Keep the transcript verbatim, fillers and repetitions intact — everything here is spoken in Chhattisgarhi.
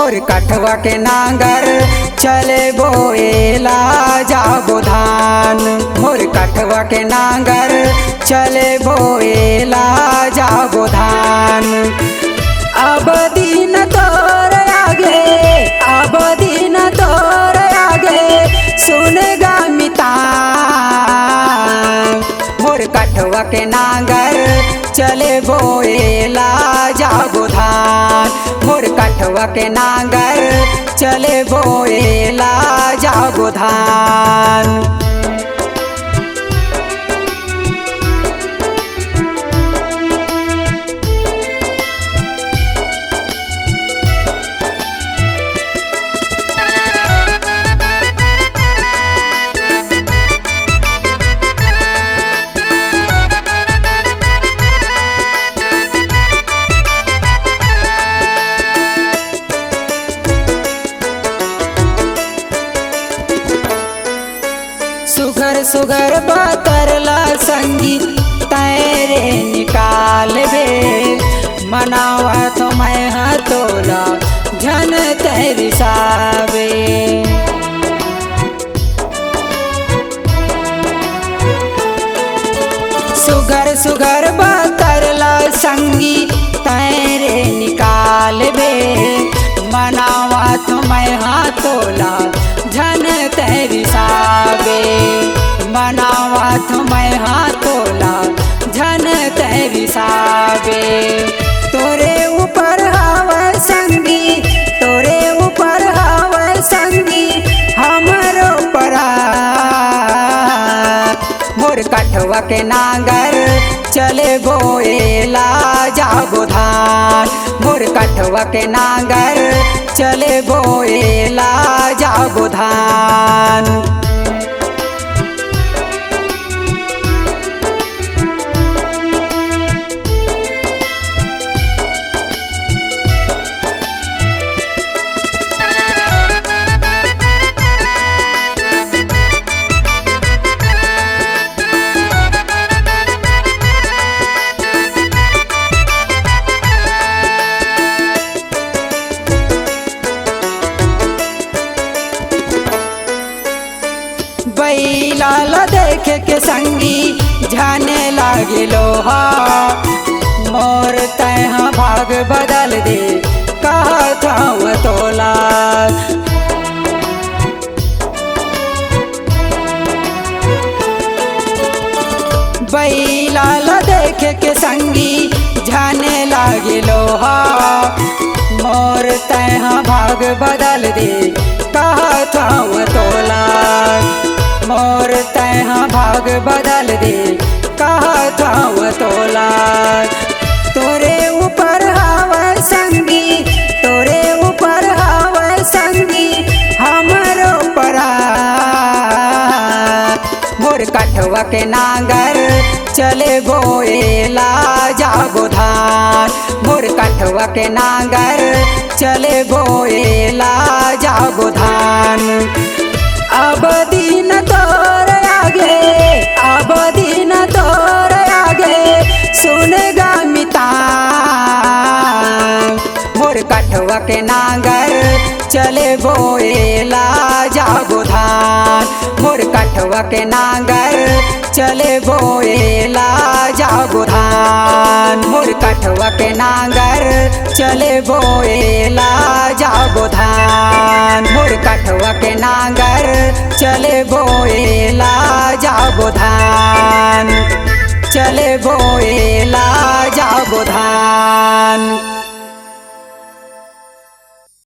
मोर कठवा के नांगर चले बोएला जाबो धान, मोर कठवा के नांगर चले बोएला जाबो धान। अब दिन तोर आगे, अब दिन तोर आगे, सुन गा मितान। मोर कठवा के नांगर चले बोएला जाबो धान, मोर कठवा के नांगर चले बोएला जाबो धान। सुघर सुघर बतर ला संगी तैं रे निकालबे, मनावत मैं ह तोला झन तैं रिसाबे। सुघर सुघर बतर ला संगी तैं रे निकालबे, मनावत मैं ह तोला झन तैं रिसाबे, मनावत मैं ह तोला झन तैं रिसाबे। तोरे ऊपर हवय संगी, तोरे ऊपर हवय संगी, हमरो परा। मोर कठवा के नांगर चले बोएला जाबो धान, मोर कठवा के नांगर चले बोएला जाबो धान। बइला ला देख के संगी झाने लागे लोहा, मोर तैं ह भाग बदल दे, कहत हंव तोला। बइला ला देख के संगी झाने लागे लोहा, मोर तैं ह भाग बदल दे, कहत हंव तोला। मोर तैं ह भाग बदल दे, कहत हंव तोला। तोरे ऊपर हवय संगी, तोरे ऊपर हवय संगी, हमरो परा। मोर कठवा के नांगर चले बोएला जाबो धान, मोर कठवा के नांगर चले बोएला जाबो धान। अब दिन तोर आगे, अब दिन तोर आगे, सुन गा मितान। मोर कठवा के नांगर चले बोएला जाबो धान, मोर कठवा के नांगर चले बोएला जाबो धान, मोर कठवा के नांगर चले बोएला जाबो धान, मोर कठवा के नांगर चले बोएला जाबो धान, चले बोएला जाबो धान।